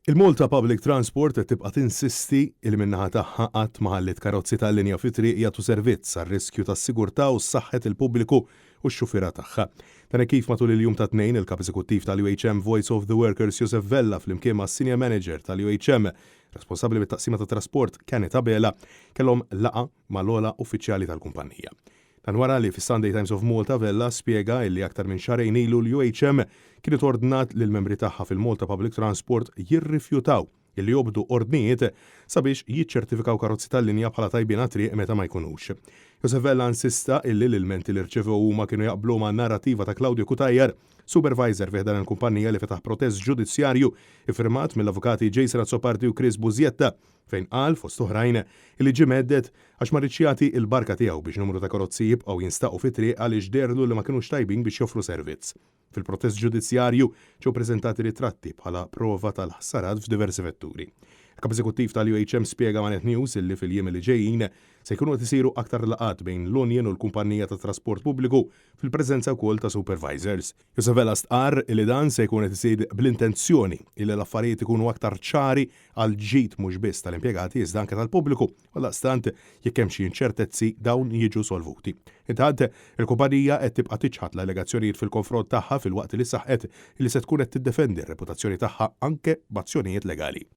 Il-Malta Public Transport qed tibqa' tinsisti li min-naħa tagħha qatt ma ħalliet karozzi tal-linja fit-triq jagħtu servizz għar-riskju tas-sigurtà u s-saħħet il-pubbliku u x-xufiera tagħha. Dan hekk kif matul il-jum tat-Tnejn il-Kap Eżekuttiv tal-UHM Voice of the Workers Josef Vella flimkien mas-Senior Manager tal-UHM responsabbli mit-taqsima tat-trasport Kenneth Abela kellhom laqgħa mal-ogħla uffiċjali tal-kumpanija. Dan wara li fis-Sunday Times of Malta Vella spjega illi aktar minn xahrejn ilu l-UHM kienet ordnat lill-membri tagħha fil-Malta Public Transport jirrifjutaw illi jobdu ordnijiet sabiex jiċċertifikaw karozzi tal-linja bħala tajbin għat-triq meta ma jkunux. Josef Vella insista illi l-ilmenti li rċevew huma kienu jaqblu man-narrativa ta' Claudio Cutajar, supervisor fi ħdan il-kumpanija li fetaħ protest ġudizzjarju iffirmat mill-avukati Jason Azzopardi u Chris Busietta fejn qal, fost oħrajn, li ġie mhedded għax ma riedx jagħti l-barka tiegħu biex numru ta' karozzi jibqgħu jinstaqu fit-triq għaliex dehrlu li ma kinux tajbin biex joffru servizz. Fil-protest ġudizzjarju ġew preżentati ritratti bħala prova tal-ħsarat f'diversi vetturi. Il-Kap Eżekuttiv tal-UHM spjega ma' Net News illi fil-jiem li ġejjin se jkunu qed isiru aktar laqgħat bejn l-union u l-kumpanija tat-trasport pubbliku fil-preżenza wkoll ta' supervisors. Josef Vella stqarr li dan se jkun qed isir bl-intenzjoni li l-affarijiet ikunu aktar ċari għall-ġid mhux biss tal-impjegati iżda anke tal-pubbliku u għaldaqstant jekk hemm xi inċertezzi dawn jiġu solvuti. Intant, il-kumpanija qed tibqa' tiċħad l-allegazzjonijiet fil-konfront tagħha filwaqt li saħqet li se tkun qed tiddefendi r-reputazzjoni tagħha anke b'azzjonijiet legali.